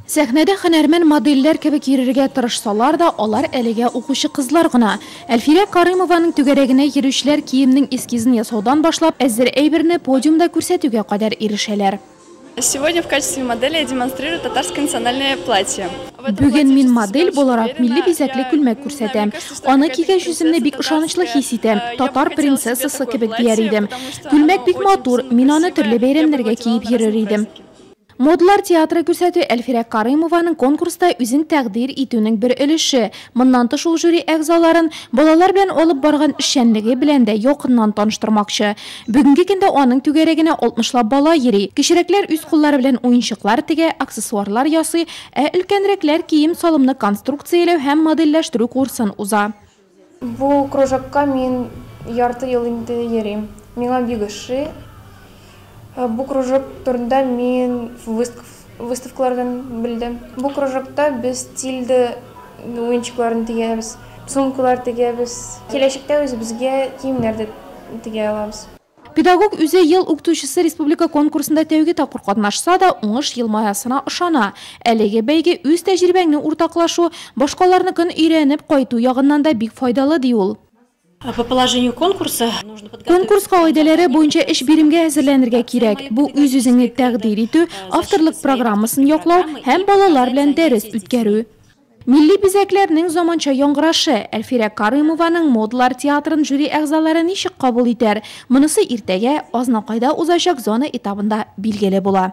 Сәхнәдә һөнәрмән модельләр кебек йөрергә тырышсалар да, алар әлегә укучы кызлар гына. Әлфирә Карымованың түгәрәгенә йөрүчеләр киемнең эскизын ясаудан башлап, әзер әйберне подиумда күрсәтүгә кадәр ирешәләр. Сегодня в качестве модели я демонстрирую татарское национальное платье. Бүген мин модель буларак милли бизәкле күлмәк күрсәтәм. Аны кигәч үземне бик ышанычлы хис итәм, татар принцессасы кебек дияр идем. Күлмәк бик матур, мин аны төрле бәйрәмнәргә киеп йөрер идем. Модлар театры күрсәтү Әлфирә Карымованың конкурста үзен тәкъдир итүнең бер өлеше. Моннан тыш ул жюри әгъзаларын балалар белән алып барган эшчәнлеге белән дә якыннан таныштырмакчы. Бүгенге көндә аның түгәрәгенә алтмышлап бала йөри. Кечерәкләр үз куллары белән уенчыклар тегә, аксессуарлар ясый, ә өлкәнрәкләр кием-салымны конструкцияләү һәм модельләштерү курсын уза. Бу кружокка мин ярты ел инде йөрим. Миңа бик ошый. Бу кружок турында мин выставкалардан белдем. Бу кружокта без тильда уенчыкларын тегәбез, сумкалар тегәбез. Киләчәктә үзебезгә киемнәр дә тегә алабыз. Педагог үзе Ел укытучысы республика конкурсында тәүге тапкыр катнашса да, уңыш елмаясына ышана. Әлеге бәйге үз тәҗрибәңне уртаклашу, башкаларныкын өйрәнеп кайту ягыннан да бик файдалы, ди ул. По положению конкурса нужно подготовить Конкурс кагыйдәләре буенча эш биремгә әзерләнергә кирәк. Бу үз-үзеңне тәкъдир итү, авторлык программасын яклау һәм балалар белән дәрес үткәрү. Милли бизәкләрнең заманча яңгырашы. Әлфирә Карымованың Модлар театрын жюри әгъзалары ничек кабул итәр? Монысы иртәгә Азнакайда узачак зона этабында билгеле була.